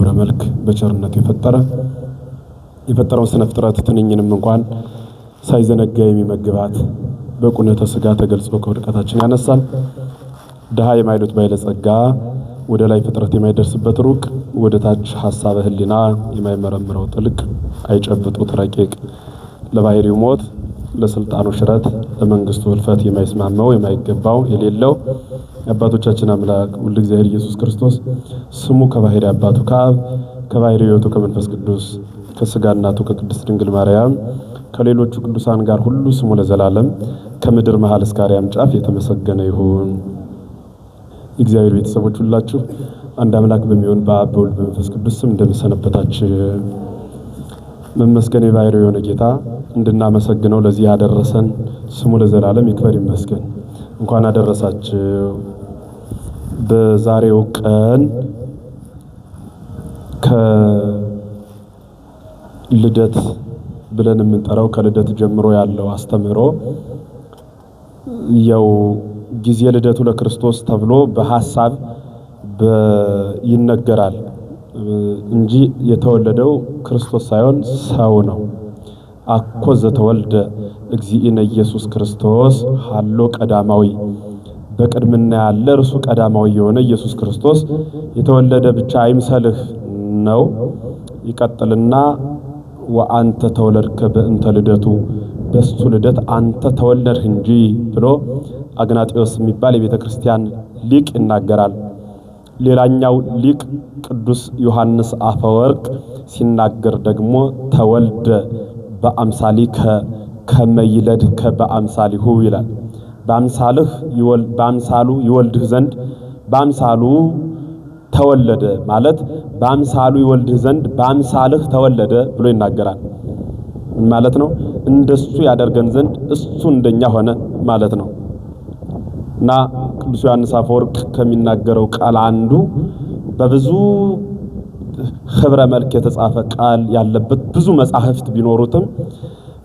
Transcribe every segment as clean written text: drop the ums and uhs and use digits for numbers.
በግብረ መልክ በቸርነቱ የፈጠረ የፈጠረውን ስነ ፍጥረት ትንኝንም እንኳን ሳይዘነጋ የሚመግባት በቁነተ ስጋ ተገልጾ ከውድቀታችን ያነሳል። ድሃ የማይሉት ባለጸጋ፣ ወደ ላይ ፍጥረት የማይደርስበት ሩቅ፣ ወደ ታች ሐሳበ ሕሊና የማይመረምረው ጥልቅ፣ አይጨብጡት ረቂቅ፣ ለባህሪው ሞት ለስልጣኑ ሽረት ለመንግስቱ ህልፈት የማይስማማው የማይገባው የሌለው የአባቶቻችን አምላክ ውልድ እግዚአብሔር ኢየሱስ ክርስቶስ ስሙ ከባህሪ አባቱ ከአብ ከባህሪ ሕይወቱ ከመንፈስ ቅዱስ ከስጋ እናቱ ከቅድስት ድንግል ማርያም ከሌሎቹ ቅዱሳን ጋር ሁሉ ስሙ ለዘላለም ከምድር መሃል እስከ አርያም ጫፍ የተመሰገነ ይሁን። የእግዚአብሔር ቤተሰቦች ሁላችሁ አንድ አምላክ በሚሆን በአብ በወልድ በመንፈስ ቅዱስ ስም እንደምሰነበታችሁ። መመስገን የባህሪው የሆነ ጌታ እንድናመሰግነው ለዚህ ያደረሰን ስሙ ለዘላለም ይክበር ይመስገን። እንኳን አደረሳችሁ። በዛሬው ቀን ከልደት ብለን የምንጠራው ከልደት ጀምሮ ያለው አስተምህሮ ያው ጊዜ ልደቱ ለክርስቶስ ተብሎ በሐሳብ ይነገራል እንጂ የተወለደው ክርስቶስ ሳይሆን ሰው ነው። አኮ ዘተወልደ እግዚእነ ኢየሱስ ክርስቶስ ሀሎ ቀዳማዊ፣ በቅድምና ያለ እርሱ ቀዳማዊ የሆነ ኢየሱስ ክርስቶስ የተወለደ ብቻ አይምሰልህ ነው። ይቀጥልና ወአንተ ተወለድከ በእንተ ልደቱ፣ በሱ ልደት አንተ ተወለድህ እንጂ ብሎ አግናጤዎስ የሚባል የቤተ ክርስቲያን ሊቅ ይናገራል። ሌላኛው ሊቅ ቅዱስ ዮሐንስ አፈወርቅ ሲናገር ደግሞ ተወልደ በአምሳሊከ ከመ ይለድከ በአምሳሊሁ ይላል። በአምሳልህ በአምሳሉ ይወልድህ ዘንድ በአምሳሉ ተወለደ ማለት በአምሳሉ ይወልድህ ዘንድ በአምሳልህ ተወለደ ብሎ ይናገራል። ምን ማለት ነው? እንደሱ ያደርገን ዘንድ እሱ እንደኛ ሆነ ማለት ነው። እና ቅዱስ ዮሐንስ አፈወርቅ ከሚናገረው ቃል አንዱ በብዙ ህብረ መልክ የተጻፈ ቃል ያለበት ብዙ መጻሕፍት ቢኖሩትም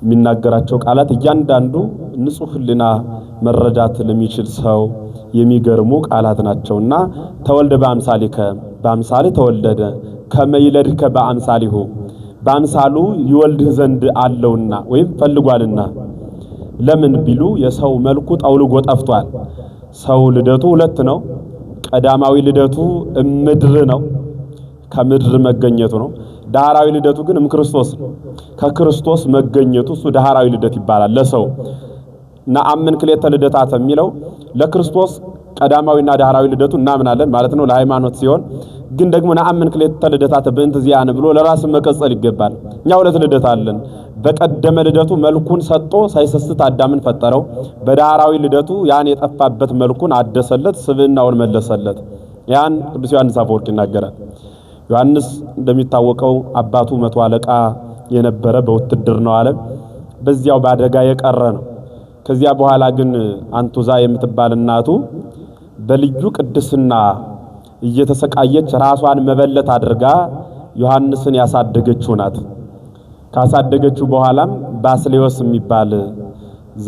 የሚናገራቸው ቃላት እያንዳንዱ ንጹሕ ሕሊና መረዳት ለሚችል ሰው የሚገርሙ ቃላት ናቸውና ተወልደ በአምሳሊከ፣ በአምሳሌ ተወለደ፣ ከመ ይለድከ በአምሳሊሁ፣ በአምሳሉ ይወልድህ ዘንድ አለውና ወይም ፈልጓልና። ለምን ቢሉ የሰው መልኩ ጠውልጎ ጠፍቷል። ሰው ልደቱ ሁለት ነው። ቀዳማዊ ልደቱ እምድር ነው፣ ከምድር መገኘቱ ነው። ዳህራዊ ልደቱ ግን እምክርስቶስ ነው፣ ከክርስቶስ መገኘቱ እሱ ዳህራዊ ልደት ይባላል። ለሰው ነአምን ክልኤተ ልደታት የሚለው ለክርስቶስ ቀዳማዊና ዳህራዊ ልደቱ እናምናለን ማለት ነው፣ ለሃይማኖት ሲሆን ግን ደግሞ ነአምን ክልኤተ ልደታት በእንተ ዚአነ ብሎ ለራስ መቀጸል ይገባል። እኛ ሁለት ልደት አለን። በቀደመ ልደቱ መልኩን ሰጥቶ ሳይሰስት አዳምን ፈጠረው። በዳህራዊ ልደቱ ያን የጠፋበት መልኩን አደሰለት፣ ስብዕናውን መለሰለት። ያን ቅዱስ ዮሐንስ አፈወርቅ ይናገራል። ዮሐንስ እንደሚታወቀው አባቱ መቶ አለቃ የነበረ በውትድርናው ዓለም በዚያው በአደጋ የቀረ ነው። ከዚያ በኋላ ግን አንቱዛ የምትባል እናቱ በልዩ ቅድስና እየተሰቃየች ራሷን መበለት አድርጋ ዮሐንስን ያሳደገችው ናት። ካሳደገችው በኋላም ባስሌዎስ የሚባል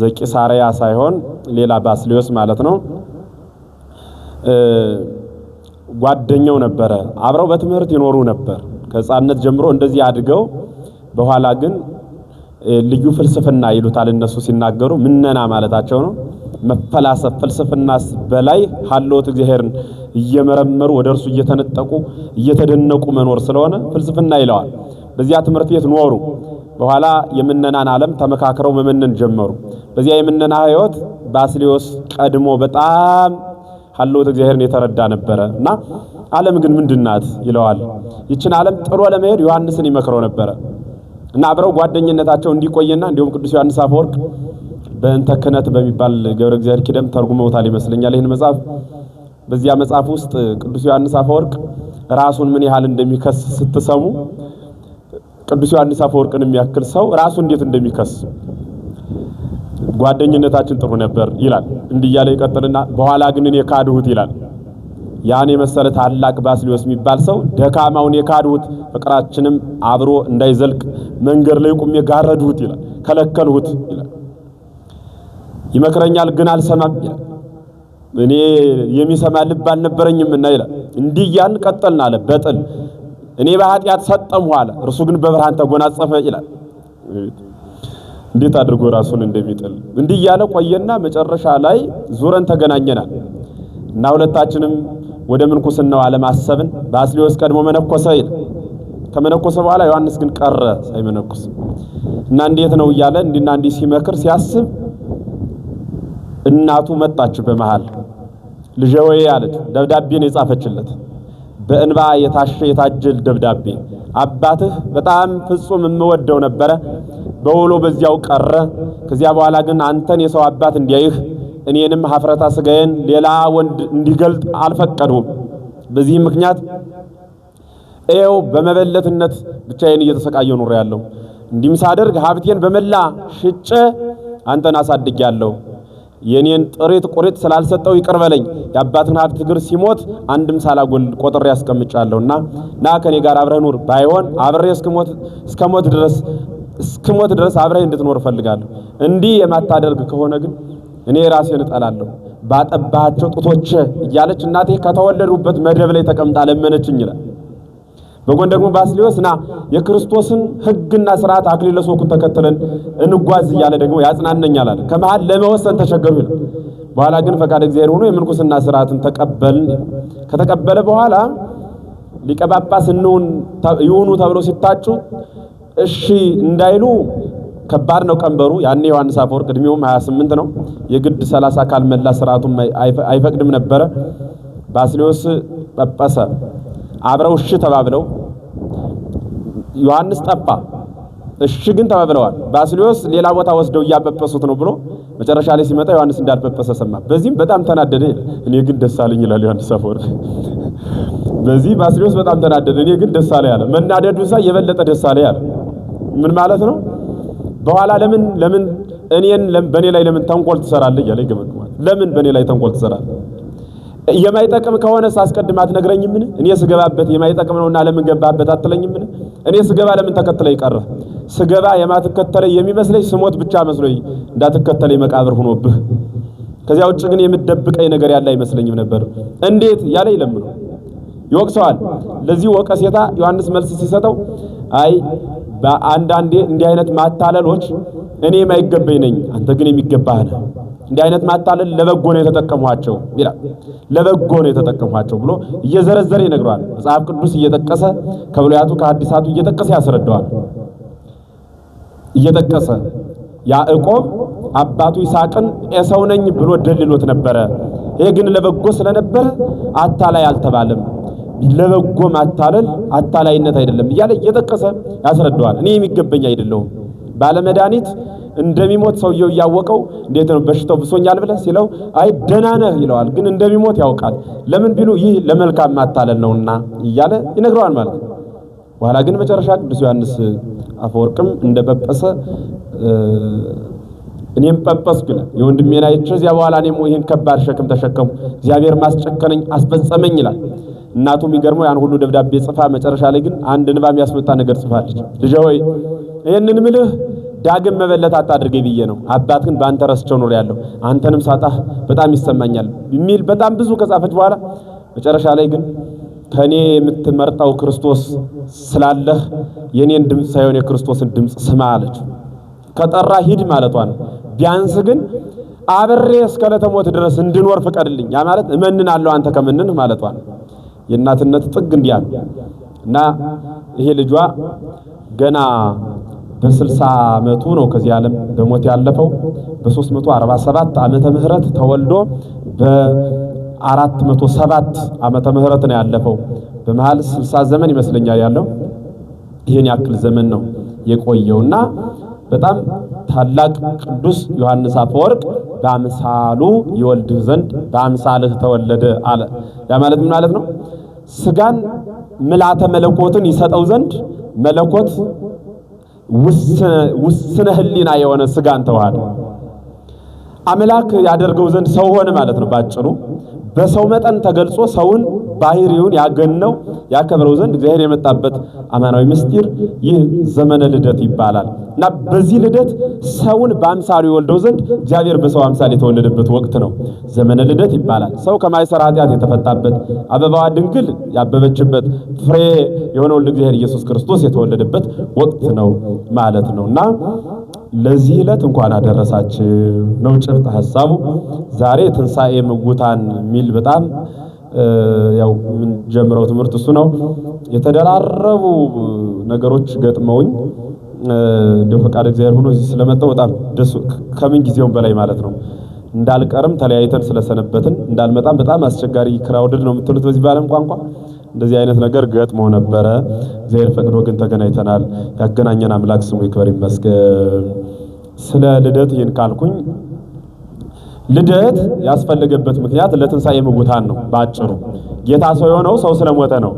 ዘቂሳርያ ሳይሆን ሌላ ባስሌዎስ ማለት ነው፣ ጓደኛው ነበረ። አብረው በትምህርት ይኖሩ ነበር ከሕፃንነት ጀምሮ እንደዚህ አድገው በኋላ ግን ልዩ ፍልስፍና ይሉታል እነሱ ሲናገሩ ምነና ማለታቸው ነው። መፈላሰፍ ፍልስፍናስ በላይ ሀልዎት እግዚአብሔርን እየመረመሩ ወደ እርሱ እየተነጠቁ እየተደነቁ መኖር ስለሆነ ፍልስፍና ይለዋል። በዚያ ትምህርት ቤት ኖሩ። በኋላ የምነናን ዓለም ተመካክረው መመነን ጀመሩ። በዚያ የምነና ሕይወት ባስሌዎስ ቀድሞ በጣም ሀልዎት እግዚአብሔርን የተረዳ ነበረ እና ዓለም ግን ምንድናት ይለዋል። ይችን ዓለም ጥሎ ለመሄድ ዮሐንስን ይመክረው ነበረ እና አብረው ጓደኝነታቸው እንዲቆይና እንዲሁም ቅዱስ ዮሐንስ አፈወርቅ በእንተ ክህነት በሚባል ገብረ እግዚአብሔር ኪደም ተርጉመውታል ይመስለኛል ይህን መጽሐፍ። በዚያ መጽሐፍ ውስጥ ቅዱስ ዮሐንስ አፈወርቅ ራሱን ምን ያህል እንደሚከስ ስትሰሙ ቅዱስ ዮሐንስ አፈወርቅን የሚያክል ሰው ራሱ እንዴት እንደሚከስ ጓደኝነታችን ጥሩ ነበር ይላል። እንዲህ እያለ ይቀጥልና በኋላ ግን እኔ ካድሁት ይላል። ያን የመሰለ ታላቅ ባስልዮስ የሚባል ሰው ደካማውን የካድሁት፣ ፍቅራችንም አብሮ እንዳይዘልቅ መንገድ ላይ ቁሜ ጋረድሁት ይላል፣ ከለከልሁት ይላል። ይመክረኛል ግን አልሰማም ይላል። እኔ የሚሰማ ልብ አልነበረኝም እና ይላል። እንዲህ እያልን ቀጠልን አለ በጥል እኔ በኃጢአት ሰጠምሁ አለ፣ እርሱ ግን በብርሃን ተጎናጸፈ ይላል። እንዴት አድርጎ ራሱን እንደሚጥል እንዲህ እያለ ቆየና መጨረሻ ላይ ዙረን ተገናኘናል እና ሁለታችንም ወደ ምንኩስናው ዓለም አሰብን። ባስልዮስ ቀድሞ መነኮሰ ይላል። ከመነኮሰ በኋላ ዮሐንስ ግን ቀረ ሳይመነኩስ እና እንዴት ነው እያለ እንዲና እንዲህ ሲመክር ሲያስብ እናቱ መጣች በመሃል። ልጄ ወይ አለች። ደብዳቤ ነው የጻፈችለት፣ በእንባ የታሸ የታጀል ደብዳቤ። አባትህ በጣም ፍጹም የምወደው ነበረ፣ በውሎ በዚያው ቀረ። ከዚያ በኋላ ግን አንተን የሰው አባት እንዲያይህ እኔንም ሀፍረታ ስጋዬን ሌላ ወንድ እንዲገልጥ አልፈቀዱም። በዚህ ምክንያት ይኸው በመበለትነት ብቻዬን እየተሰቃየሁ ኖሬያለሁ። እንዲህም ሳደርግ ሀብቴን በመላ ሽጬ አንተን አሳድጌያለሁ። የኔን ጥሪት ቁሪት ስላልሰጠው ይቅር በለኝ። የአባትን ሀብት ግር ሲሞት አንድም ሳላጎል ቆጥሬ ያስቀምጫለሁና ና ከኔ ጋር አብረህ ኑር። ባይሆን አብሬ እስከሞት ድረስ እስከሞት ድረስ አብረህ እንድትኖር እፈልጋለሁ። እንዲህ የማታደርግ ከሆነ ግን እኔ ራሴን እጠላለሁ ባጠባቸው ጡቶቼ እያለች እናቴ ከተወለዱበት መደብ ላይ ተቀምጣ ለመነችኝ ይላል። በጎን ደግሞ ባስልዮስ ና የክርስቶስን ሕግና ስርዓት አክሊለ ሦኩን ተከትለን እንጓዝ እያለ ደግሞ ያጽናነኛል አለ። ከመሃል ለመወሰን ተቸገሩ ይላል። በኋላ ግን ፈቃደ እግዚአብሔር ሆኖ የምንኩስና ስርዓትን ተቀበልን። ከተቀበለ በኋላ ሊቀ ጳጳስ ይሁኑ ተብሎ ሲታጩ እሺ እንዳይሉ ከባድ ነው ቀንበሩ። ያኔ ዮሐንስ አፈወርቅ እድሜውም 28 ነው። የግድ 30 ካልመላ ስርዓቱም አይፈቅድም ነበረ። ባስልዮስ ጳጳሰ። አብረው እሺ ተባብለው ዮሐንስ ጠፋ። እሺ ግን ተባብለዋል። ባስልዮስ ሌላ ቦታ ወስደው እያበበሱት ነው ብሎ መጨረሻ ላይ ሲመጣ ዮሐንስ እንዳልበበሰ ሰማ። በዚህም በጣም ተናደደ። እኔ ግን ደስ አለኝ ይላል ዮሐንስ አፈወርቅ። በዚህ ባስልዮስ በጣም ተናደደ። እኔ ግን ደስ አለኝ አለ። መናደዱ ሳይ የበለጠ ደስ አለኝ አለ። ምን ማለት ነው? በኋላ ለምን ለምን እኔን በኔ ላይ ለምን ተንኮል ትሰራለህ እያለ ይገመግማል። ለምን በኔ ላይ ተንኮል ትሰራለህ? የማይጠቅም ከሆነ ሳስቀድም አትነግረኝምን? እኔ ስገባበት የማይጠቅም ነውና ለምን ገባበት አትለኝምን? እኔ ስገባ ለምን ተከትለኝ ቀረህ? ስገባ የማትከተለኝ የሚመስለኝ ስሞት ብቻ መስሎኝ እንዳትከተለኝ መቃብር ሆኖብህ። ከዚያ ውጭ ግን የምትደብቀኝ ነገር ያለ አይመስለኝም ነበር። እንዴት ያለ ይለምነው ይወቅሰዋል። ለዚህ ወቀሴታ ዮሐንስ መልስ ሲሰጠው አይ በአንዳንዴ እንዲህ አይነት ማታለሎች እኔ የማይገባኝ ነኝ፣ አንተ ግን የሚገባህ ነህ። እንዲህ አይነት ማታለል ለበጎ ነው የተጠቀሟቸው ይላል። ለበጎ ነው የተጠቀሟቸው ብሎ እየዘረዘረ ይነግረዋል። መጽሐፍ ቅዱስ እየጠቀሰ ከብሉያቱ ከሐዲሳቱ እየጠቀሰ ያስረዳዋል። እየጠቀሰ ያዕቆብ አባቱ ይስሐቅን ኤሳው ነኝ ብሎ ደልሎት ነበረ። ይሄ ግን ለበጎ ስለነበረ አታላይ አልተባለም። ለበጎ ማታለል አታላይነት አይደለም እያለ እየጠቀሰ ያስረዳዋል። እኔ የሚገበኝ አይደለሁም። ባለመድኃኒት እንደሚሞት ሰውየው እያወቀው እንዴት ነው በሽታው ብሶኛል ብለህ ሲለው አይ ደህና ነህ ይለዋል። ግን እንደሚሞት ያውቃል። ለምን ቢሉ ይህ ለመልካም ማታለል ነውና እያለ ይነግረዋል ማለት ነው። በኋላ ግን መጨረሻ ቅዱስ ዮሐንስ አፈወርቅም እንደበበሰ እኔም ጳጳስኩ ይላል። የወንድሜን አይቼ እዚያ በኋላ እኔም ይህን ከባድ ሸክም ተሸከሙ፣ እግዚአብሔር ማስጨከነኝ አስፈጸመኝ ይላል። እናቱ የሚገርመው ያን ሁሉ ደብዳቤ ጽፋ መጨረሻ ላይ ግን አንድ እንባ የሚያስመጣ ነገር ጽፋለች። ልጄ ሆይ ይህንን ምልህ ዳግም መበለት አታድርገኝ ብዬ ነው። አባት ግን በአንተ ረስቸው ኖሬያለሁ፣ አንተንም ሳጣህ በጣም ይሰማኛል የሚል በጣም ብዙ ከጻፈች በኋላ መጨረሻ ላይ ግን ከኔ የምትመርጠው ክርስቶስ ስላለህ የኔን ድምፅ ሳይሆን የክርስቶስን ድምፅ ስማ አለች። ከጠራ ሂድ ማለቷ ነው። ቢያንስ ግን አብሬ እስከ ዕለተ ሞት ድረስ እንድኖር ፍቀድልኝ። ያ ማለት እመንናለሁ አንተ ከምንንህ ማለቷ ነው። የእናትነት ጥግ እንዲያ ነው። እና ይሄ ልጇ ገና በ60 ዓመቱ ነው ከዚህ ዓለም በሞት ያለፈው። በ347 ዓመተ ምህረት ተወልዶ በ407 ዓመተ ምህረት ነው ያለፈው። በመሃል 60 ዘመን ይመስለኛል ያለው። ይሄን ያክል ዘመን ነው የቆየውና በጣም ታላቅ ቅዱስ ዮሐንስ አፈወርቅ በአምሳሉ ይወልድህ ዘንድ በአምሳልህ ተወለደ አለ። ያ ማለት ምን ማለት ነው? ስጋን ምልዓተ መለኮትን ይሰጠው ዘንድ መለኮት ውስነ ሕሊና የሆነ ስጋን ተዋሃደ። አምላክ ያደርገው ዘንድ ሰው ሆነ ማለት ነው ባጭሩ። በሰው መጠን ተገልጾ ሰውን ባህሪውን ያገነው ያከብረው ዘንድ እግዚአብሔር የመጣበት አማናዊ ምስጢር ይህ ዘመነ ልደት ይባላል። እና በዚህ ልደት ሰውን በአምሳሉ ይወልደው ዘንድ እግዚአብሔር በሰው አምሳል የተወለደበት ወቅት ነው። ዘመነ ልደት ይባላል። ሰው ከማይሰራ ኃጢአት የተፈታበት፣ አበባዋ ድንግል ያበበችበት፣ ፍሬ የሆነው እግዚአብሔር ኢየሱስ ክርስቶስ የተወለደበት ወቅት ነው ማለት ነው። እና ለዚህ ዕለት እንኳን አደረሳችሁ ነው ጭብጥ ሐሳቡ። ዛሬ ትንሣኤ ምውታን የሚል በጣም ያው ምን ጀምረው ትምህርት እሱ ነው። የተደራረቡ ነገሮች ገጥመውኝ እንደው ፈቃድ እግዚአብሔር ሆኖ እዚህ ስለመጣሁ በጣም ደስ ከምን ጊዜውም በላይ ማለት ነው። እንዳልቀርም ተለያይተን ስለሰነበትን እንዳልመጣም በጣም አስቸጋሪ crowded ነው የምትሉት በዚህ በዓለም ቋንቋ እንደዚህ አይነት ነገር ገጥሞ ነበረ። እግዚአብሔር ፈቅዶ ግን ተገናኝተናል። ያገናኘን አምላክ ስሙ ይክበር ይመስገን። ስለ ልደት ይህን ካልኩኝ ልደት ያስፈለገበት ምክንያት ለትንሣኤ ሙታን ነው። ባጭሩ ጌታ ሰው የሆነው ሰው ስለሞተ ነው።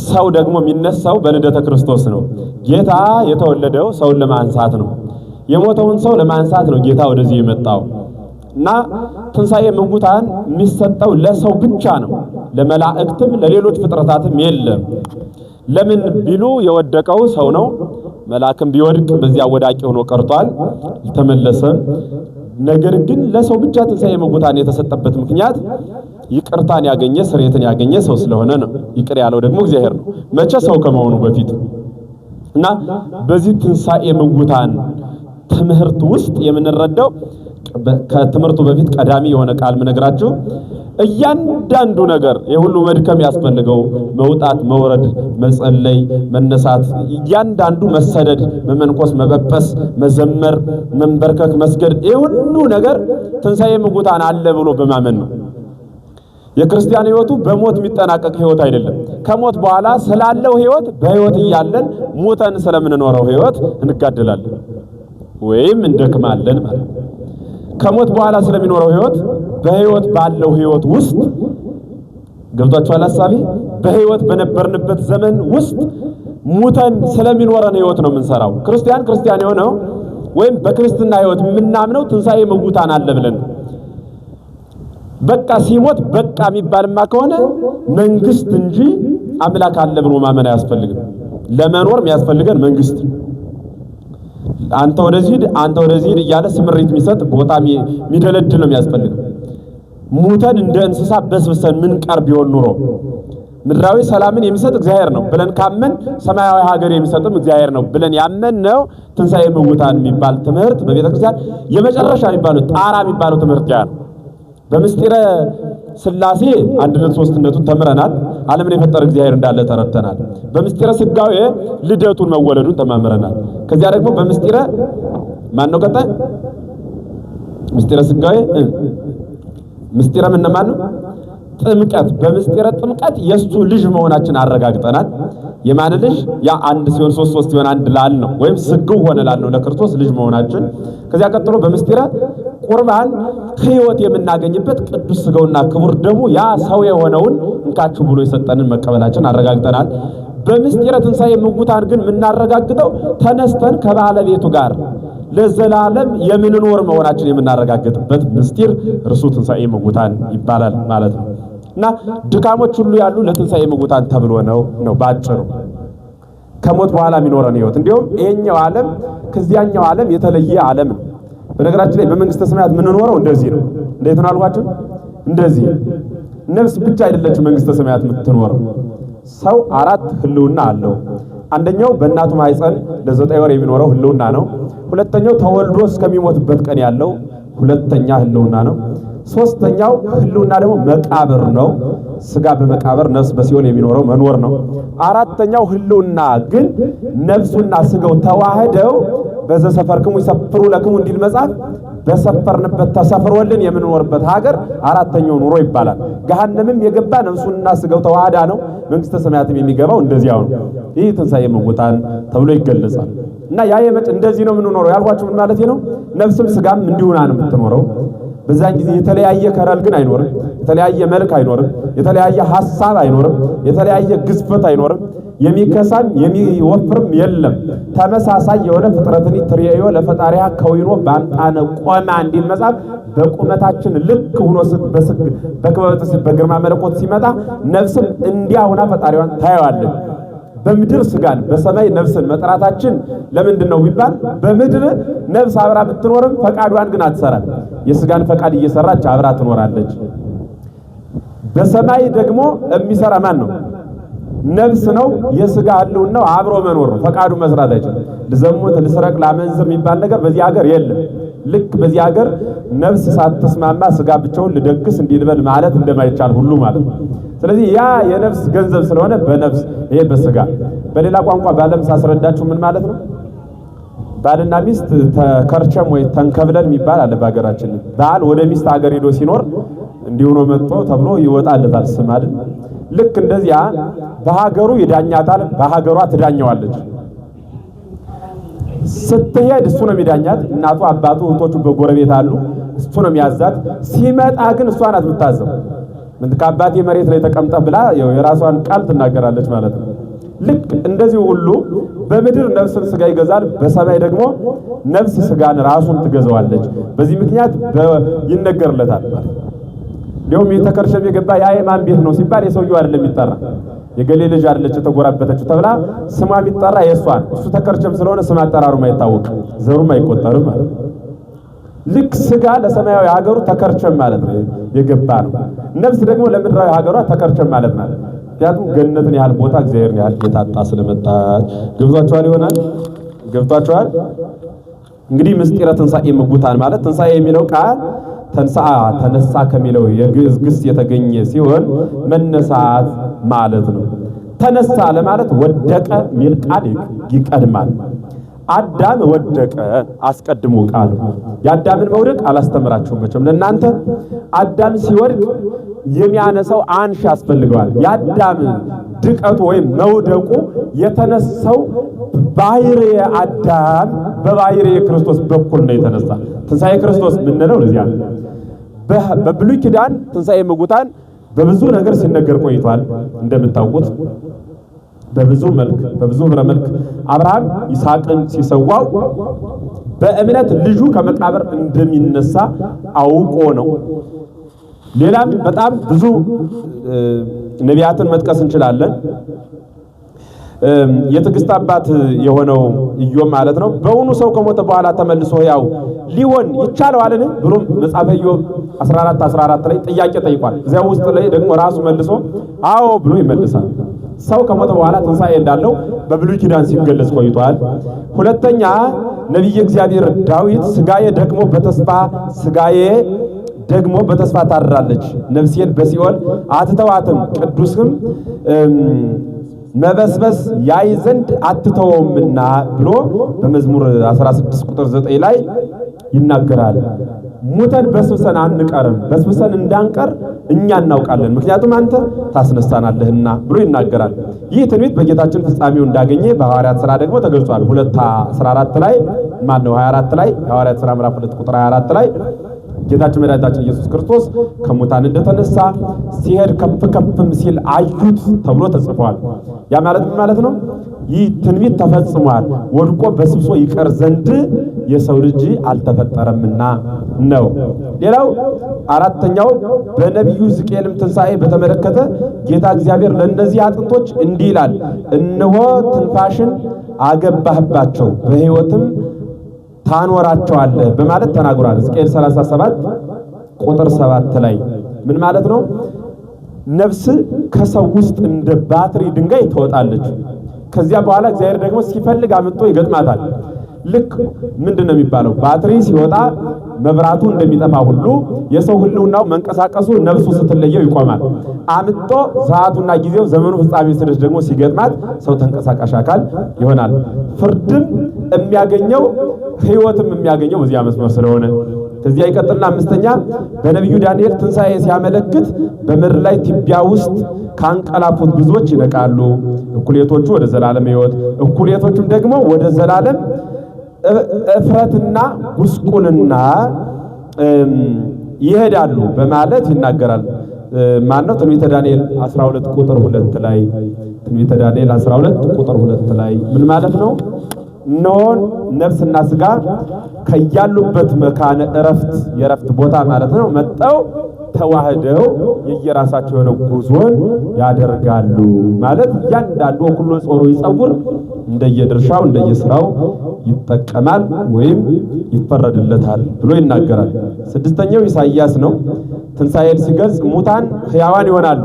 ሰው ደግሞ የሚነሳው በልደተ ክርስቶስ ነው። ጌታ የተወለደው ሰውን ለማንሳት ነው። የሞተውን ሰው ለማንሳት ነው ጌታ ወደዚህ የመጣው። እና ትንሣኤ ሙታን የሚሰጠው ለሰው ብቻ ነው። ለመላእክትም ለሌሎች ፍጥረታትም የለም። ለምን ቢሉ የወደቀው ሰው ነው። መልአክም ቢወድቅ በዚያ ወዳቂ ሆኖ ቀርቷል፣ አልተመለሰም። ነገር ግን ለሰው ብቻ ትንሣኤ ሙታን የተሰጠበት ምክንያት ይቅርታን ያገኘ ስርየትን ያገኘ ሰው ስለሆነ ነው። ይቅር ያለው ደግሞ እግዚአብሔር ነው፣ መቼ ሰው ከመሆኑ በፊት። እና በዚህ ትንሣኤ ሙታን ትምህርት ውስጥ የምንረዳው ከትምህርቱ በፊት ቀዳሚ የሆነ ቃል ምነግራችሁ እያንዳንዱ ነገር የሁሉ መድከም ያስፈልገው መውጣት፣ መውረድ፣ መጸለይ፣ መነሳት፣ እያንዳንዱ መሰደድ፣ መመንኮስ፣ መበበስ፣ መዘመር፣ መንበርከክ፣ መስገድ የሁሉ ነገር ትንሣኤ ሙታን አለ ብሎ በማመን ነው። የክርስቲያን ሕይወቱ በሞት የሚጠናቀቅ ሕይወት አይደለም። ከሞት በኋላ ስላለው ሕይወት በሕይወት እያለን ሙተን ስለምንኖረው ሕይወት እንጋደላለን ወይም እንደክማለን ማለት ነው። ከሞት በኋላ ስለሚኖረው ሕይወት በሕይወት ባለው ሕይወት ውስጥ ገብቷችኋል ሐሳቤ? በሕይወት በነበርንበት ዘመን ውስጥ ሙተን ስለሚኖረን ሕይወት ነው የምንሰራው። ክርስቲያን ክርስቲያን የሆነው ወይም በክርስትና ሕይወት የምናምነው ትንሣኤ ሙታን አለ ብለን ነው። በቃ ሲሞት በቃ የሚባልማ ከሆነ መንግስት እንጂ አምላክ አለ ብሎ ማመን አያስፈልግም። ለመኖር የሚያስፈልገን መንግስት፣ አንተ ወደዚህ ሂድ፣ አንተ ወደዚህ ሂድ እያለ ስምሪት የሚሰጥ ቦታ የሚደለድል ነው የሚያስፈልገው። ሙተን እንደ እንስሳ በስብሰን ምን ቀር ቢሆን ኑሮ ምድራዊ ሰላምን የሚሰጥ እግዚአብሔር ነው ብለን ካመን ሰማያዊ ሀገር የሚሰጥም እግዚአብሔር ነው ብለን ያመን ነው። ትንሣኤ ሙታን የሚባል ትምህርት በቤተክርስቲያን የመጨረሻ የሚባለው ጣራ የሚባለው ትምህርት ያ ነው። በምስጢረ ሥላሴ አንድነት ሶስትነቱን ተምረናል። ዓለምን የፈጠረ እግዚአብሔር እንዳለ ተረድተናል። በምስጢረ ሥጋዌ ልደቱን መወለዱን ተማምረናል። ከዚያ ደግሞ በምስጢረ ማን ነው ቀጣይ ምስጢረ ሥጋዌ ምስጢረ ምን ማን ነው? ጥምቀት። በምስጢረ ጥምቀት የሱ ልጅ መሆናችን አረጋግጠናል። የማን ልጅ? ያ አንድ ሲሆን ሶስት፣ ሶስት ሲሆን አንድ ላል ነው ወይም ስግው ሆነ ላል ነው ለክርስቶስ ልጅ መሆናችን። ከዚያ ቀጥሎ በምስጢረ ቁርባን ሕይወት የምናገኝበት ቅዱስ ሥጋውና ክቡር ደሙ ያ ሰው የሆነውን እንካችሁ ብሎ የሰጠንን መቀበላችን አረጋግጠናል። በምስጢረ ትንሣኤ ሙታን ግን የምናረጋግጠው ተነስተን ከባለቤቱ ጋር ለዘላለም የምንኖር መሆናችን የምናረጋግጥበት ምስጢር እርሱ ትንሣኤ ሙታን ይባላል ማለት ነው። እና ድካሞች ሁሉ ያሉ ለትንሣኤ ሙታን ተብሎ ነው ነው ባጭሩ። ከሞት በኋላ የሚኖረን ሕይወት እንዲሁም ይሄኛው ዓለም ከዚያኛው ዓለም የተለየ ዓለም ነው። በነገራችን ላይ በመንግስተ ሰማያት የምንኖረው እንደዚህ ነው። እንዴት ነው አልኳችሁ? እንደዚህ ነፍስ ብቻ አይደለችም መንግስተ ሰማያት የምትኖረው። ሰው አራት ህልውና አለው። አንደኛው በእናቱ ማህፀን ለ9 ወር የሚኖረው ህልውና ነው። ሁለተኛው ተወልዶ እስከሚሞትበት ቀን ያለው ሁለተኛ ህልውና ነው። ሶስተኛው ህልውና ደግሞ መቃብር ነው። ስጋ በመቃብር ነፍስ በሲኦል የሚኖረው መኖር ነው። አራተኛው ህልውና ግን ነፍሱና ስጋው ተዋህደው በዘሰፈርክሙ ይሰፍሩ ለክሙ እንዲል መጽሐፍ በሰፈርንበት ተሰፍሮልን የምንኖርበት ሀገር አራተኛው ኑሮ ይባላል። ገሃነምም የገባ ነፍሱና ስጋው ተዋህዳ ነው። መንግስተ ሰማያትም የሚገባው እንደዚያው ነው። ይህ ትንሣኤ ሙታን ተብሎ ይገለጻል። እና ያ የመጭ እንደዚህ ነው የምንኖረው ያልኳችሁ ምን ማለት ነው? ነፍስም ስጋም እንዲሁና ነው የምትኖረው። በዛን ጊዜ የተለያየ ከረል ግን አይኖርም፣ የተለያየ መልክ አይኖርም፣ የተለያየ ሐሳብ አይኖርም፣ የተለያየ ግዝፈት አይኖርም፣ የሚከሳም የሚወፍርም የለም። ተመሳሳይ የሆነ ፍጥረትን ትሬዮ ለፈጣሪያ ከዊኖ ባምጣነ ቆማ እንዲል መጽሐፍ በቁመታችን ልክ ሆኖ በክበበ በግርማ መለኮት ሲመጣ ነፍስም እንዲያ ሆና ፈጣሪዋን ታየዋለች። በምድር ስጋን በሰማይ ነፍስን መጥራታችን ለምንድን ነው ቢባል በምድር ነፍስ አብራ ብትኖርም ፈቃዷን ግን አትሰራም። የስጋን ፈቃድ እየሰራች አብራ ትኖራለች። በሰማይ ደግሞ የሚሰራ ማን ነው? ነፍስ ነው። የስጋ ህልውናው አብሮ መኖር ነው። ፈቃዱ መስራት አይችልም። ልዘሙት፣ ልስረቅ፣ ላመንዝር የሚባል ነገር በዚህ ሀገር የለም። ልክ በዚህ ሀገር ነፍስ ሳትስማማ ስጋ ብቻውን ልደግስ እንዲልበል ማለት እንደማይቻል ሁሉ ማለት ነው። ስለዚህ ያ የነፍስ ገንዘብ ስለሆነ በነፍስ ይሄ በስጋ። በሌላ ቋንቋ ባለም ሳስረዳችሁ ምን ማለት ነው? ባልና ሚስት ተከርቸም ወይ ተንከብለል የሚባል አለ በሀገራችን። ባል ወደ ሚስት ሀገር ሄዶ ሲኖር እንዲሁ ነው መጥቶ ተብሎ ይወጣለታል ስም አይደል? ልክ እንደዚያ በሀገሩ ይዳኛታል፣ በሀገሯ ትዳኘዋለች። ስትሄድ እሱ ነው የሚዳኛት። እናቱ፣ አባቱ፣ እህቶቹ በጎረቤት አሉ። እሱ ነው የሚያዛት። ሲመጣ ግን እሷ ናት የምታዘው። ምን ከአባቴ መሬት ላይ ተቀምጠ ብላ የራሷን ቃል ትናገራለች ማለት ነው። ልክ እንደዚህ ሁሉ በምድር ነፍስን ስጋ ይገዛል፣ በሰማይ ደግሞ ነፍስ ስጋን ራሱን ትገዛዋለች። በዚህ ምክንያት ይነገርለታል ማለት ነው። እንዲሁም የተከርሸም የገባ ያ የማን ቤት ነው ሲባል የሰውየው አይደለም የሚጠራ፣ የገሌ ልጅ አይደለች የተጎራበተችው ተብላ ስሟ የሚጠራ የእሷ ነው። እሱ ተከርቸም ስለሆነ ስም አጠራሩም አይታወቅም፣ ዘሩም አይቆጠርም ማለት ነው። ልክ ስጋ ለሰማያዊ ሀገሩ ተከርቸም ማለት ነው የገባ ነው። ነፍስ ደግሞ ለምድራዊ ሀገሯ ተከርቸም ማለት ናት። ምክንያቱም ገነትን ያህል ቦታ እግዚአብሔርን ያህል ጌታ ስለመጣች። ገብቷችኋል ይሆናል? ገብቷችኋል? እንግዲህ ምስጢረ ትንሣኤ ምጉታን ማለት ትንሣኤ የሚለው ቃል ተንሥአ ተነሳ ከሚለው የግዕዝ ግስ የተገኘ ሲሆን መነሳት ማለት ነው። ተነሳ ለማለት ወደቀ ሚል ቃል ይቀድማል። አዳም ወደቀ አስቀድሞ ቃሉ። የአዳምን መውደቅ አላስተምራችሁም መቼም ለእናንተ። አዳም ሲወድቅ የሚያነሳው አንሺ ያስፈልገዋል። የአዳም ድቀቱ ወይም መውደቁ የተነሳው ባህርየ አዳም በባህርየ ክርስቶስ በኩል ነው የተነሳ። ትንሣኤ ክርስቶስ የምንለው ለዚያ ነው። በብሉይ ኪዳን ትንሣኤ ሙታን በብዙ ነገር ሲነገር ቆይቷል። እንደምታውቁት በብዙ መልክ በብዙ ህብረ መልክ አብርሃም ይስሐቅን ሲሰዋው በእምነት ልጁ ከመቃብር እንደሚነሳ አውቆ ነው። ሌላም በጣም ብዙ ነቢያትን መጥቀስ እንችላለን። የትዕግስት አባት የሆነው ኢዮብ ማለት ነው። በውኑ ሰው ከሞተ በኋላ ተመልሶ ሕያው ሊሆን ይቻለዋልን? ብሎ መጽሐፈ ኢዮብ 14 14 ላይ ጥያቄ ጠይቋል። እዚያ ውስጥ ላይ ደግሞ ራሱ መልሶ አዎ ብሎ ይመልሳል። ሰው ከሞተ በኋላ ትንሣኤ እንዳለው በብሉይ ኪዳን ሲገለጽ ቆይቷል። ሁለተኛ ነቢየ እግዚአብሔር ዳዊት ስጋዬ ደግሞ በተስፋ ስጋዬ ደግሞ በተስፋ ታድራለች፣ ነፍሴን በሲኦል አትተዋትም፣ ቅዱስም መበስበስ ያይ ዘንድ አትተወውምና ብሎ በመዝሙር 16 ቁጥር 9 ላይ ይናገራል። ሙተን በስብሰን አንቀርም፣ በስብሰን እንዳንቀር እኛ እናውቃለን፣ ምክንያቱም አንተ ታስነሳናለህና ብሎ ይናገራል። ይህ ትንቢት በጌታችን ፍጻሜው እንዳገኘ በሐዋርያት ሥራ ደግሞ ተገልጿል። 2:14 ላይ ማን ነው 24 ላይ የሐዋርያት ሥራ ምዕራፍ 2 ቁጥር 24 ላይ ጌታችን መድኃኒታችን ኢየሱስ ክርስቶስ ከሙታን እንደተነሳ ሲሄድ ከፍ ከፍም ሲል አዩት ተብሎ ተጽፏል። ያ ማለት ምን ማለት ነው? ይህ ትንቢት ተፈጽሟል። ወድቆ በስብሶ ይቀር ዘንድ የሰው ልጅ አልተፈጠረምና ነው። ሌላው አራተኛው በነቢዩ ሕዝቅኤልም ትንሣኤ በተመለከተ ጌታ እግዚአብሔር ለእነዚህ አጥንቶች እንዲህ ይላል፣ እነሆ ትንፋሽን አገባህባቸው በሕይወትም ታኖራቸዋለህ በማለት ተናግሯል። ሕዝቅኤል 37 ቁጥር 7 ላይ ምን ማለት ነው? ነፍስ ከሰው ውስጥ እንደ ባትሪ ድንጋይ ትወጣለች። ከዚያ በኋላ እግዚአብሔር ደግሞ ሲፈልግ አምጥቶ ይገጥማታል። ልክ ምንድን ነው የሚባለው? ባትሪ ሲወጣ መብራቱ እንደሚጠፋ ሁሉ የሰው ህልውናው መንቀሳቀሱ ነፍሱ ስትለየው ይቆማል። አምጥቶ ሰዓቱና ጊዜው ዘመኑ ፍጻሜ ሲደርስ ደግሞ ሲገጥማት ሰው ተንቀሳቃሽ አካል ይሆናል። ፍርድም የሚያገኘው ህይወትም የሚያገኘው በዚያ መስመር ስለሆነ ከዚያ ይቀጥልና አምስተኛ በነቢዩ ዳንኤል ትንሣኤ ሲያመለክት በምድር ላይ ትቢያ ውስጥ ካንቀላፉት ብዙዎች ይነቃሉ፣ እኩሌቶቹ ወደ ዘላለም ሕይወት፣ እኩሌቶቹም ደግሞ ወደ ዘላለም እፍረትና ጉስቁልና ይሄዳሉ በማለት ይናገራል። ማን ነው? ትንቢተ ዳንኤል 12 ቁጥር 2 ላይ፣ ትንቢተ ዳንኤል 12 ቁጥር 2 ላይ ምን ማለት ነው? እነሆ ነፍስና ስጋ ከያሉበት መካነ እረፍት፣ የእረፍት ቦታ ማለት ነው፣ መጠው ተዋህደው የየራሳቸው የሆነ ጉዞን ያደርጋሉ ማለት እያንዳንዱ ኩሎ ጾሩ ይጸጉር እንደየድርሻው እንደየስራው ይጠቀማል ወይም ይፈረድለታል ብሎ ይናገራል። ስድስተኛው ኢሳይያስ ነው። ትንሣኤን ሲገልጽ ሙታን ሕያዋን ይሆናሉ።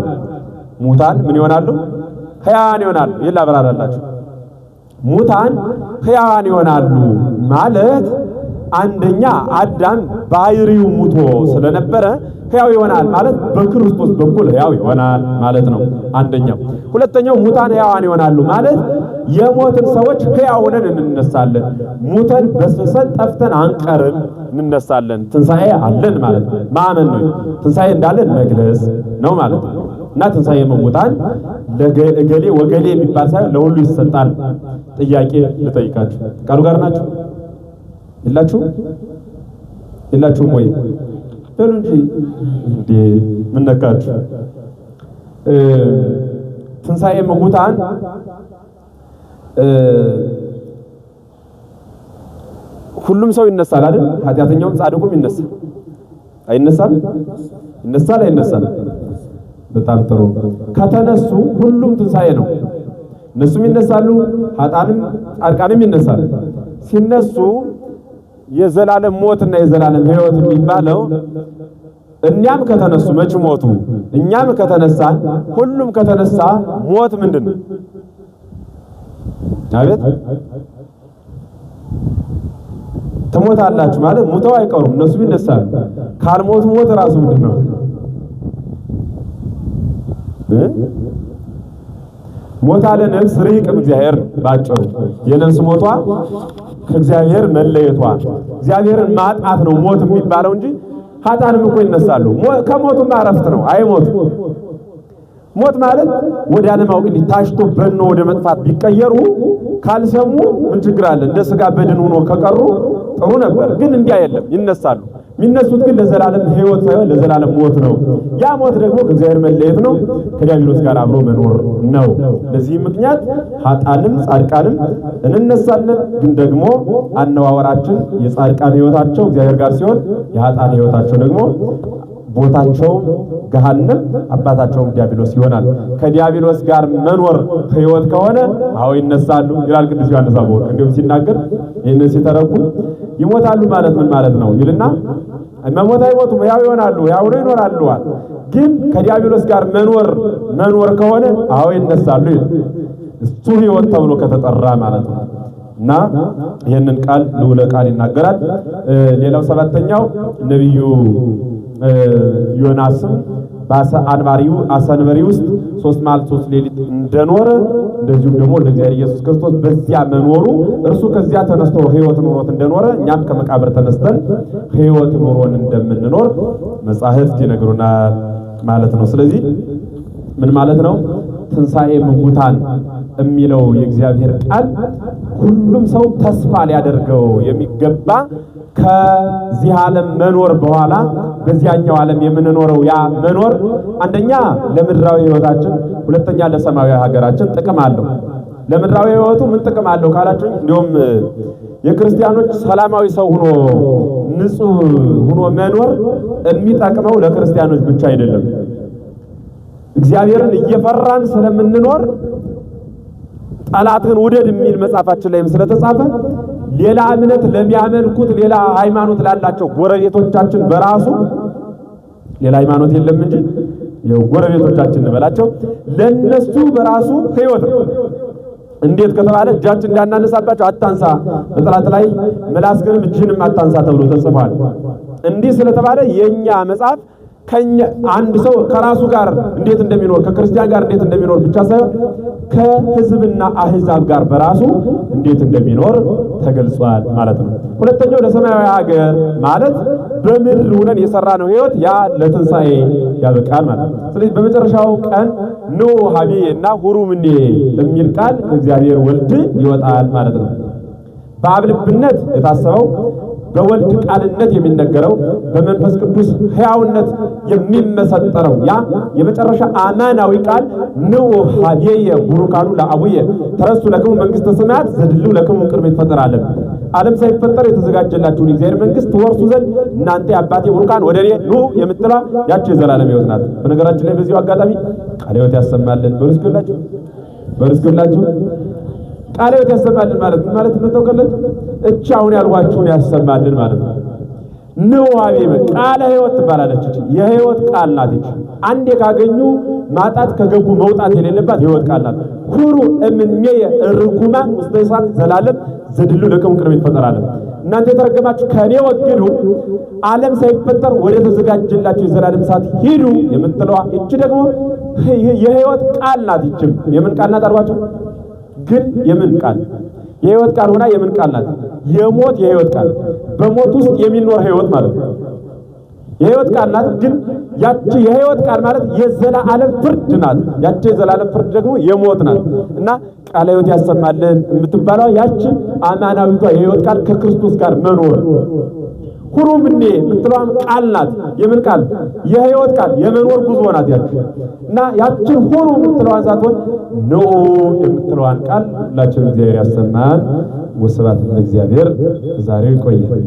ሙታን ምን ይሆናሉ? ሕያዋን ይሆናሉ። ይህን ላብራራላችሁ። ሙታን ሕያዋን ይሆናሉ ማለት አንደኛ አዳም ባህሪው ሙቶ ስለነበረ ሕያው ይሆናል ማለት በክርስቶስ በኩል ሕያው ይሆናል ማለት ነው። አንደኛው። ሁለተኛው ሙታን ሕያዋን ይሆናሉ ማለት የሞትን ሰዎች ሕያው ሆነን እንነሳለን። ሙተን በስብሰን ጠፍተን አንቀርም፣ እንነሳለን። ትንሣኤ አለን ማለት ነው። ማመን ነው። ትንሣኤ እንዳለን መግለጽ ነው ማለት ነው። እና ትንሣኤ ሙታን ለገሌ ወገሌ የሚባል ሳይሆን ለሁሉ ይሰጣል። ጥያቄ ልጠይቃችሁ። ቃሉ ጋር ናችሁ? የላችሁ የላችሁም ወይ? በሉ እንጂ እንዴ፣ ምን ነካችሁ? ትንሣኤ ሙታን ሁሉም ሰው ይነሳል አይደል? ኃጢአተኛውም ጻድቁም ይነሳል። አይነሳም? ይነሳል አይነሳም? በጣም ጥሩ። ከተነሱ ሁሉም ትንሣኤ ነው። እነሱም ይነሳሉ፣ ኃጥአንም ጻድቃንም ይነሳሉ። ሲነሱ የዘላለም ሞት እና የዘላለም ሕይወት የሚባለው እኛም ከተነሱ መች ሞቱ? እኛም ከተነሳን ሁሉም ከተነሳ ሞት ምንድን ነው? አቤት ትሞታላችሁ ማለት ሙተው አይቀሩም፣ እነሱም ይነሳሉ። ካልሞቱ ሞት እራሱ ምንድን ነው? ሞት አለ ነፍስ ርሂቅም እግዚአብሔር ባጭሩ የነፍስ ሞቷ ከእግዚአብሔር መለየቷ እግዚአብሔርን ማጣት ነው ሞት የሚባለው እንጂ ኃጥአንም እኮ ይነሳሉ። ከሞቱማ እረፍት ነው፣ አይሞቱም። ሞት ማለት ወደ አለማወቅ እንዲህ ታሽቶ በኖ ወደ መጥፋት ቢቀየሩ ካልሰሙ ምን ችግር አለ? እንደ ስጋ በድን ሆኖ ከቀሩ ጥሩ ነበር። ግን እንዲያ የለም፣ ይነሳሉ። የሚነሱት ግን ለዘላለም ሕይወት ሳይሆን ለዘላለም ሞት ነው። ያ ሞት ደግሞ ከእግዚአብሔር መለየት ነው፣ ከዲያብሎስ ጋር አብሮ መኖር ነው። ለዚህ ምክንያት ኃጥአንም ጻድቃንም እንነሳለን። ግን ደግሞ አነዋወራችን የጻድቃን ሕይወታቸው እግዚአብሔር ጋር ሲሆን የኃጥአን ሕይወታቸው ደግሞ ቦታቸውም ገሃነም አባታቸውም ዲያብሎስ ይሆናል። ከዲያብሎስ ጋር መኖር ሕይወት ከሆነ አዎ ይነሳሉ ይላል ቅዱስ ዮሐንስ አፈወርቅ። እንዲሁም ሲናገር ይህንን ሲተረጉም ይሞታሉ ማለት ምን ማለት ነው ይልና መሞት አይሞቱም፣ ሕያው ይሆናሉ፣ ሕያው ነው ይኖራሉ። ግን ከዲያብሎስ ጋር መኖር መኖር ከሆነ አዎ ይነሳሉ ይላል። እሱ ሕይወት ተብሎ ከተጠራ ማለት ነው። እና ይህንን ቃል ልዑለ ቃል ይናገራል። ሌላው ሰባተኛው ነቢዩ ዮናስም በአሰንበሪ ውስጥ 3 መዓልት 3 ሌሊት እንደኖረ እንደዚሁም ደግሞ ለእግዚአብሔር ኢየሱስ ክርስቶስ በዚያ መኖሩ እርሱ ከዚያ ተነስቶ ሕይወት ኑሮት እንደኖረ እኛም ከመቃብር ተነስተን ሕይወት ኑሮን እንደምንኖር መጻሕፍት ይነግሩናል ማለት ነው። ስለዚህ ምን ማለት ነው? ትንሣኤ ሙታን የሚለው የእግዚአብሔር ቃል ሁሉም ሰው ተስፋ ሊያደርገው የሚገባ ከዚህ ዓለም መኖር በኋላ በዚያኛው ዓለም የምንኖረው ያ መኖር አንደኛ ለምድራዊ ሕይወታችን፣ ሁለተኛ ለሰማያዊ ሀገራችን ጥቅም አለው። ለምድራዊ ሕይወቱ ምን ጥቅም አለው ካላችሁ፣ እንዲሁም የክርስቲያኖች ሰላማዊ ሰው ሆኖ ንጹህ ሆኖ መኖር የሚጠቅመው ለክርስቲያኖች ብቻ አይደለም። እግዚአብሔርን እየፈራን ስለምንኖር ጠላትህን ውደድ የሚል መጽሐፋችን ላይም ስለተጻፈ ሌላ እምነት ለሚያመልኩት ሌላ ሃይማኖት ላላቸው ጎረቤቶቻችን በራሱ ሌላ ሃይማኖት የለም እንጂ ጎረቤቶቻችን እንበላቸው ለነሱ በራሱ ሕይወት ነው። እንዴት ከተባለ እጃችን እንዳናነሳባቸው አታንሳ፣ በጠላት ላይ ምላስህንም እጅህንም አታንሳ ተብሎ ተጽፏል። እንዲህ ስለተባለ የኛ መጽሐፍ ከኛ አንድ ሰው ከራሱ ጋር እንዴት እንደሚኖር ከክርስቲያን ጋር እንዴት እንደሚኖር ብቻ ሳይሆን ከሕዝብና አህዛብ ጋር በራሱ እንዴት እንደሚኖር ተገልጿል ማለት ነው። ሁለተኛው ለሰማያዊ ሀገር ማለት በምድር ሆነን የሰራነው ሕይወት ያ ለትንሣኤ ያበቃል ማለት ነው። ስለዚህ በመጨረሻው ቀን ኑ ሀቤ እና ሁሩ ምኔ የሚል ቃል ከእግዚአብሔር ወልድ ይወጣል ማለት ነው። በአብ ልብነት የታሰበው በወልድ ቃልነት የሚነገረው፣ በመንፈስ ቅዱስ ሕያውነት የሚመሰጠረው ያ የመጨረሻ አማናዊ ቃል ንዑ ኀቤየ ቡሩካኑ ለአቡየ ተረሱ ለክሙ መንግሥተ ሰማያት ዘድልው ለክሙ እምቅድመ ይትፈጠር ዓለም፣ ዓለም ሳይፈጠር የተዘጋጀላችሁን የእግዚአብሔር መንግሥት ትወርሱ ዘንድ እናንተ የአባቴ ቡሩካን ወደ እኔ ኑ የምትለዋ ያቺ የዘላለም ሕይወት ናት። በነገራችን ላይ በዚሁ አጋጣሚ ቃለ ሕይወት ያሰማልን በሉ እስኪ ሁላችሁ፣ በሉ እስኪ ሁላችሁ። ቃለ ሕይወት ያሰማልን ማለት ምን ማለት ነው? ታውቃላችሁ? እቺ አሁን ያልኳችሁን ያሰማልን ማለት ነው። ንዑ ኀቤየ ቃለ ሕይወት ትባላለች። እቺ የሕይወት ቃል ናት። እቺ አንዴ ካገኙ ማጣት፣ ከገቡ መውጣት የሌለባት የሕይወት ቃል ናት። ሁሩ እምኔየ ርጉማን ውስተ እሳት ዘላለም ዘድሉ ለክሙ ቅድመ ይትፈጠር ዓለም፣ እናንተ የተረገማችሁ ከኔ ወግዱ፣ ዓለም ሳይፈጠር ወደ ተዘጋጀላችሁ የዘላለም እሳት ሂዱ የምትለዋ እቺ ደግሞ የሕይወት ቃል ናት። ይችም የምን ቃል ናት አልኳቸው? ግን የምን ቃል? የሕይወት ቃል ሆና የምን ቃል ናት? የሞት የሕይወት ቃል፣ በሞት ውስጥ የሚኖር ሕይወት ማለት ነው። የሕይወት ቃል ናት። ግን ያቺ የሕይወት ቃል ማለት የዘላለም ፍርድ ናት። ያቺ የዘላለም ፍርድ ደግሞ የሞት ናት። እና ቃለ ሕይወት ያሰማልን የምትባለው ያቺ አማናዊቷ የሕይወት ቃል ከክርስቶስ ጋር መኖር። ሁሩ ምኔ የምትለዋም ቃል ናት። የምን ቃል? የሕይወት ቃል፣ የመኖር ጉዞ ናት ያቺ። እና ያችን ሁሩ የምትለዋን ሳትሆን ንዑ የምትለዋን ቃል ሁላችንም እግዚአብሔር ያሰማን። ወስብሐት ለእግዚአብሔር። ዛሬው ይቆያል።